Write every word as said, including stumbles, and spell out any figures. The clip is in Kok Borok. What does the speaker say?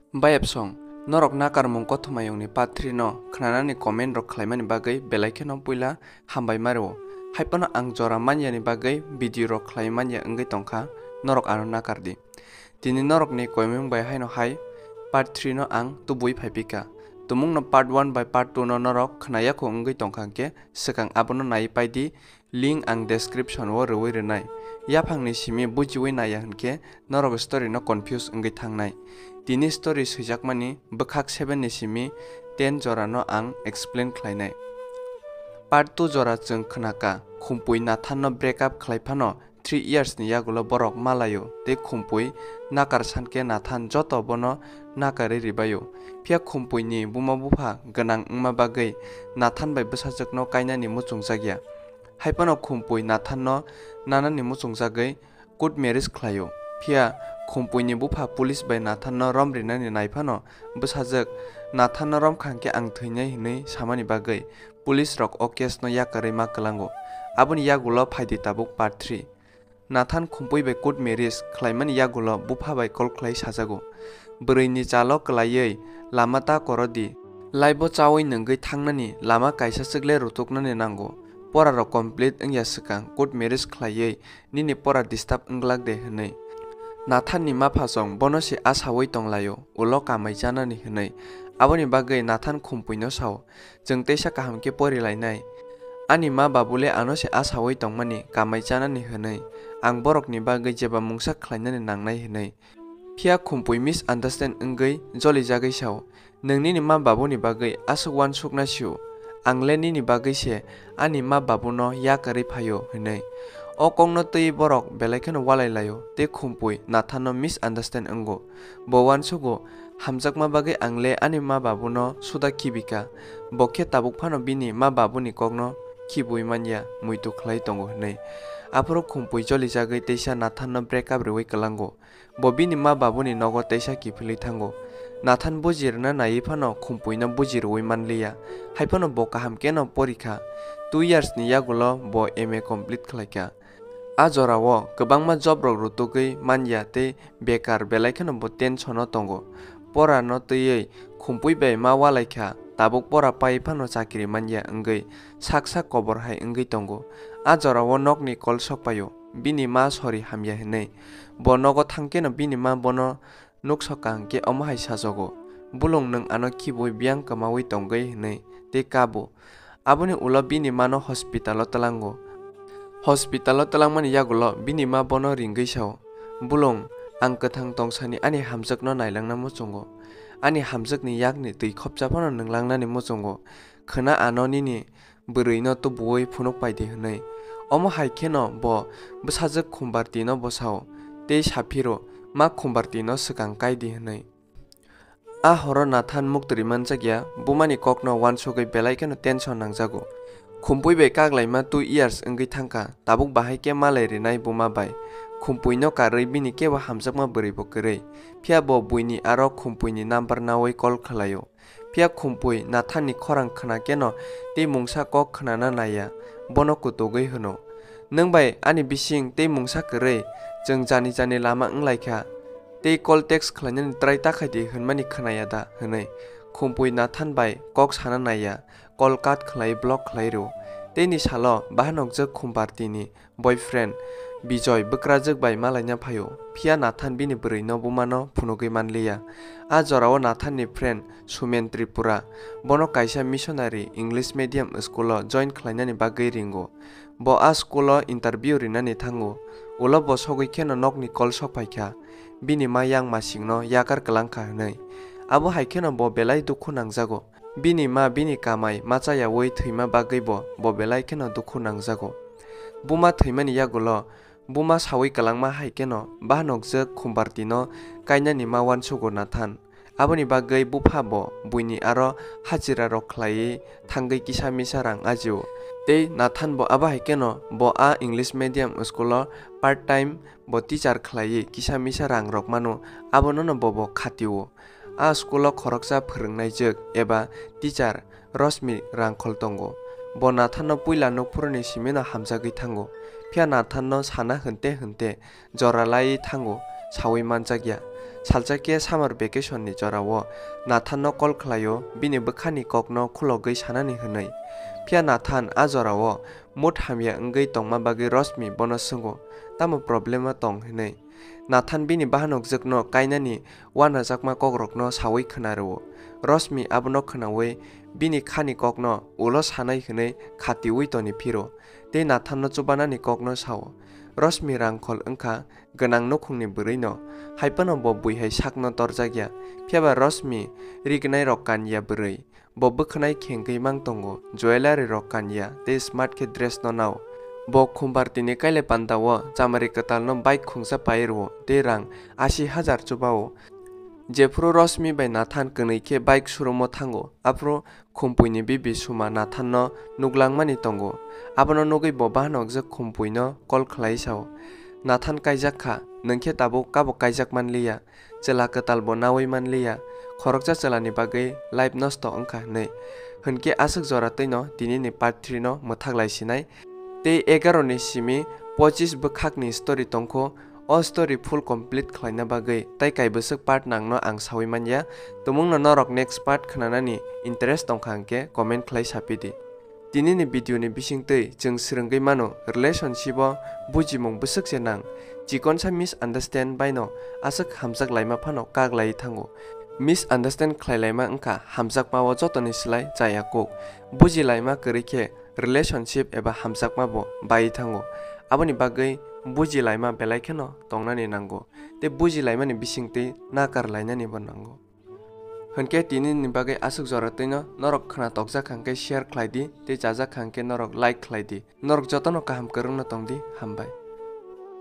Bayapsong, norok nakarmung kothomayungni part three no khnanani comment rok khlaimani bagwi belai kheno puila hambai ma rwo. Haiphano ang jora manyani bagwi video rok khlai manya wngwi tongkha, norok ano nakar di. Tini norokni koimung bai haino hai part three no ang tubui phaipika. Tumungno part one bai part two no norok khnayakho wngwi tongkha hwnkhe swkang abono naiwi paidi. Link ang description o rwui rwnai. Yaphangni simi bujiui naiya hwnkhe norok story no confuse wngwi thangnai. Tini story swijakmani bwkhak seven ni simi ten jora no ang explain khlainai. Part two jora chwng khnaka, Khumpui Nathan no break up khlai phano three years ni yagulo borok malaio tei Khumpui nakar sankhe Nathan joto bono nakarwi ribaio. Phiya Khumpui ni buma bupha gwnang wngma bagwi Nathan bai bwsajwk no kainani muchungjakya. Haiphano Khumpui Nathan no nanani muchungjagwi court marriage khlaio. Phiya Khumpui ni bupha police bai Nathan no rom rinani naiphano bwsajwk Nathan no rom kha hwnkhe ang thwinai hwnwi samani bagwi police rok o case no yakarwi ma kwlango. Aboni yagulo phaidi tabuk part three. Nathan Khumpui bai court marriage khlaimani yagulo bupha bai call khlai sajago. Bwrwini chalo kwlaiwi lama ta koro di. Laibo chaui nwngwi thangnani lama kaisa chwkle rutuknani nango. Pora rok complete wngya swkang court marriage khlaiwi nini pora disturb wngglak de hwnwi. Nathan ni maphasong bono se asaui tonglaio, ulo kamai chanani hwnwi. Aboni bagwi Nathan Khumpui no sao, "Chwng teisa kaham khe pori lainai. Ani ma babu le ano se asaui tongmani kamai chanani hwnwi. Ang borokni bagwi jeba mungsa khlainani nangnai," hwnwi. Phiya Khumpui misunderstand wngwi jolijagwi sao, "Nwng nini ma babuni bagwi aswk uansukna sio? Ang le nini bagwi se ani ma babuno yakarwi phaio," hwnwi. O kokno twiwi borok belai kheno walai laio tei Khumpui Nathan no misunderstand wngo. Bo uansugo, "Hamjakma bagwi ang le ani ma babuno suda khibika. Bo khe tabuk phano bini ma babuni kokno khibui manya, muitu khlai tongo," hwnwi. Aphuru Khumpui jolijagwi teisa Nathan no break up rwui kwlango. Bo bini ma babuni nogo teisa kiphilwi thango. Nathan buji rwna naiwi phano Khumpui no buji rwui manliya. Haiphano bo kaham kheno porikha. Two years ni yagulo bo M A complete khlaikha. A jorao kwbangma job rok rutugwi manya tei bekar, belai kheno bo tension o tongo. Pora no twiwi Khumpui bai ma walaikha, tabuk pora pai phano chakri manya wngwi sak sak kobor hai wngwi tongo. A jorao nokni call sokpaio, bini ma sori hamya hinwi. Bo nogo thangkheno bini ma bono nukso kaham khe omo hai sajago, "Bulung nwng ano khibui biyang kwmaui tongwi," hinwi tei kabo. Aboni ulo bini mano hospital o twlango. Hospital o twlangmani yagulo bini ma bono ringwi sao, "Bulung, ang kwthang tongsani ani hamjakno nailangna muchungo. Ani hamjakni yakni twi khopsa phano nwnglangnani muchungo. Khwna ano nini bwrwino tubuwi phunuk paidi," hwnwi. Omo hai kheno bo bwsajwk Khumbartino bwsao tei saphiro, "Ma Khumbartino swkang kaidi," hwnwi. A horo Nathan muktwi manjakya, bumani kokno uansugwi belai kheno tension nangjago. Khumpui bai kaglaima two years wngwi thangkha, tabuk bahai khe malai rinai buma bai. Khumpuino karwi bini kebo hamjakma bwrwibo kwrwi. Phiya bo buini aro Khumpuini number naui call khlaio. Phiya Khumpui Nathanni khorang khna kheno tei mungsa kok khnana naiya, bono kutugwi hwno, "Nwng bai ani bising tei mungsa kwrwi, chwng jani jani lama wnglaikha, tei call text khlainani try ta khaidi hwnmani khnaya da?" hwnwi. Khumpui Nathan bai kok sana naiya, call cut khlai block khlai rw. Teini salo bahanokjwk Khumbartini boyfriend Bijoy bwkrajwk bai malaina phaio, phiya Nathan bini bwrwino bumano phunugwi manliya. A jorao Nathanni friend Sumen Tripura, bono kaisa missionary English medium school o join khlainani bagwi ringo. Bo a school o interview rinani thango. Ulo bo sogwi kheno nokni call sokphaikha, bini ma yang masingno yakar kwlangkha hwnwi. Abo hai kheno bo belai dukhu nangjago. Bini ma bini kamai machayaui thwima bagwibo bo belai kheno dukhu nangjago. Buma thwimani yagulo buma saui kwlangma hai kheno bahanokjwk Khumbartino kainani ma uansugo Nathan. Aboni bagwi bupha bo buini aro hajira rok khlaiwi thangwi kisa misa rang ajio. Tei Nathan bo abo hai kheno bo a English medium school o part time bo teacher khlaiwi kisa misa rang rok mano, abonono bobo khatio. A school o khoroksa phwrwngnaijwk eba teacher Rosmi Rangkhol tongo. Bo Nathan no puila nukphuruni simino hamjagwi thango. Phiya Nathan no sana hwnte hwnte jora laiwi thango, saui manjakya. Salsa khe summer vacation ni jorao Nathan no call khlaio, bini bwkhani kokno khulogwi sanani hwnwi. Phiya Nathan a jorao mood hamya wngwi tongma bagwi Rosmi bono swngo, tamo problem o tong hwnwi. Nathan bini bahanokjwkno kainani uanajakma kokrokno sawi khwnarwo. Rosmi abono khwnawi bini khani kokno ulo sanai hwnwi khatiwi toni phiro, tei Nathanno chubanani kokno sao. Rosmi rangkhol wngkha gwnang nukhungni bwrwino, hai phano bo buihai sakno torjakya. Phiyaba Rosmi rignai rok kanya bwrwi. Bo bwkhwnai khengwi mang tongo, jewellery rok kanya tei smart khe dress no nao. Bo Khumbar tini kaile pandao chamari kwtalno bike khungsa pai rwo tei rang asi hajar chubao. Jephuru Rosmi bai Nathan kwnwi khe bike showroom o thango, aphuru Khumpuini bibi Suma Nathan no nuglangmani tongo. Abono nugwi bo bahanokjwk Khumpuino call khlai sao, "Nathan kaijak kha, nwng khe tabuk kabo kaijak manliya." Chwla kwtal bo nawi manliya, khoroksa chwlani bagwi life nosto wngkha hwnwi. Hwnkhe aswk jora twino tinini part three no mwthak lai sinai. Tei egaro ni simi pochis bwkhakni story tongkho. O story full complete khlaina bagwi tai kaibwswk part nangno ang sawi manya. Tumungno norok next part khwnanani interest tongkha hwnkhe comment khlai sapidi. Tinini video ni bisingtwi chwng swrwngwi mano, relationship o bujimung bwswk se nang. Chikonsa misunderstand baino aswk hamjak laima phano kak lai thango. Misunderstand khlai laima wngkha hamjakma o jotoni slai chaya kuk. Buji laima kwrwi khe relationship eba hamjakma bo bai thango. Aboni bagwi buji laima belai kheno tongnani nango. Tei buji laimani bisingtwi nakar lainani bo nango. Hwnkhe tinini bagwi aswk jora twino norok khna tokjak hwnkhe share khlai di, tei chajak hwnkhe norok like khlai di. Norok jotono kaham kwrwngno tong di, hambai.